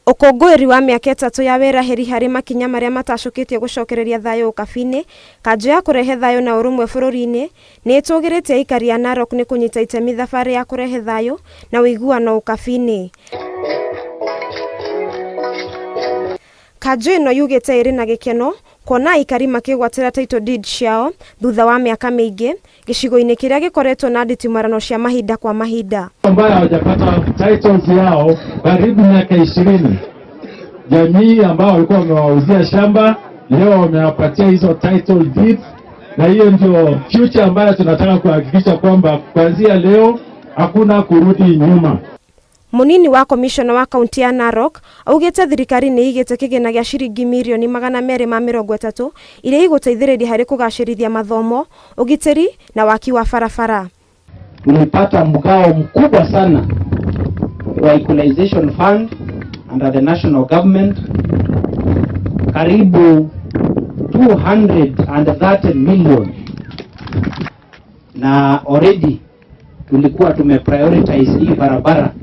Ũkũngũĩri wa mĩaka 3 ya wĩrahĩri harĩ makinya marĩa matacũkĩtio gũcokereria thayũ ũkabi-inĩ, kanjũ ya kũrehe thayũ na ũrũmwe bũrũri-inĩ nĩ ĩtũgĩrĩtie aikari a Narok nĩ kũnyita itemi thabarĩ ya kũrehe thayũ na ũiguano ũkabi-inĩ. Kanjũ ĩno yugĩte ĩrĩ na gĩkeno kuona aikari makĩgwatĩra title deed ciao thutha wa mĩaka mĩingĩ gĩcigo-inĩ kĩrĩa gĩkoretwo na nditimũrano cia mahinda kwa mahinda. Ambayo hawajapata titles yao karibu miaka 20. Jamii ambao walikuwa wamewauzia shamba leo wamewapatia hizo title deeds, na hiyo ndio future ambayo tunataka kuhakikisha kwamba kuanzia leo hakuna kurudi nyuma. Munini wa komishona wa kaunti ya Narok augĩte thirikari nĩ ĩigĩte kĩgĩna gĩa ciringi mirioni 230 iria igũteithĩrĩria harĩ kũgacĩrithia mathomo, ũgitĩri na waki wa barabara. Tulipata mgao mkubwa sana wa Equalization Fund under the national government, karibu 230 million, na already tulikuwa tumeprioritize hii barabara,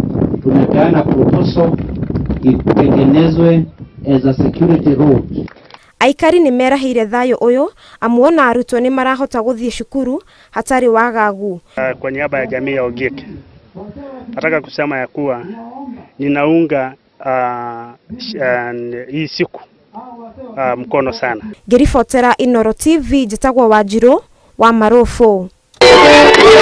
tumepeana proposal itengenezwe as a security road. Aikari nĩ merahĩire thayũ ũyũ amu ona arutwo nĩ marahota gũthiĩ cukuru hatarĩ wagagu. Kwa niaba ya jamii ya Ogiek nataka kusema ya kuwa ninaunga hii siku mkono sana. Ngĩribotera Inooro TV njĩtagwo Wanjirũ wa Marũbũ.